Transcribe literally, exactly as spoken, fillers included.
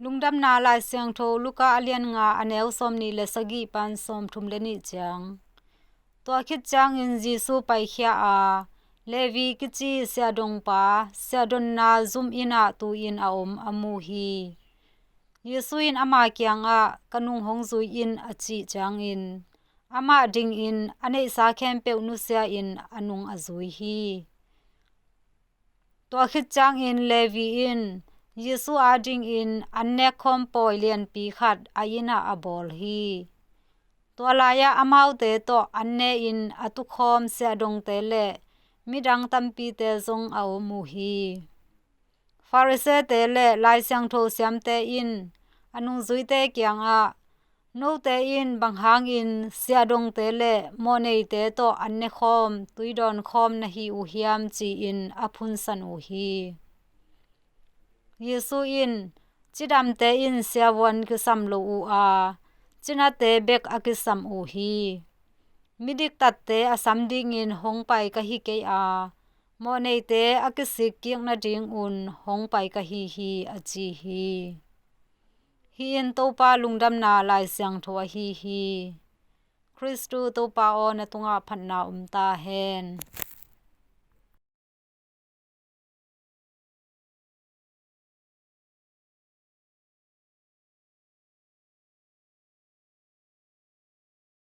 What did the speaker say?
Lungdamna Lai Siangtho Luka a lian nga, a neu sawmnih le sagih pan sawmthum le nih ciang. Tua khit ciangin Jesu paikhia a, Levi kici siahdongpa siahdonna zum innah tu-in a om a mu hi. Jesu in ama kiangah, "Ka nung hong zui in," a cih ciangin, amah dingin a neihsa khempeuh nusia-in a nung a zui hi. Tua khit ciangin Levi in Jesu adingin an nekkhawm pawi lianpi khat a innah a bawl hi. Tua lai-ah amaute tawh an ne-in a tukhawm siahdongte le midang tampite zong a om uh hi. Farisee-te le Lai Siangtho siamte in a nungzuite kiangah, "Note in bang hangin siahdongte le mawhneite tawh an nekhawm, tui dawnkhawm na hi uh hiam?" ci-in a phunsan uh hi. Jesu in, "Cidamte in siavuan kisam lo uh a, cinate bek a kisam uh hi. Midiktatte a sam dingin hong pai ka hi kei a, mawhneite a kisik kik nadingun hong pai ka hi hi," a ci hi. Hih in Topa Lungdamna Lai Siangtho ahi hi. Khristu Topa aw, na tungah phatna om ta hen.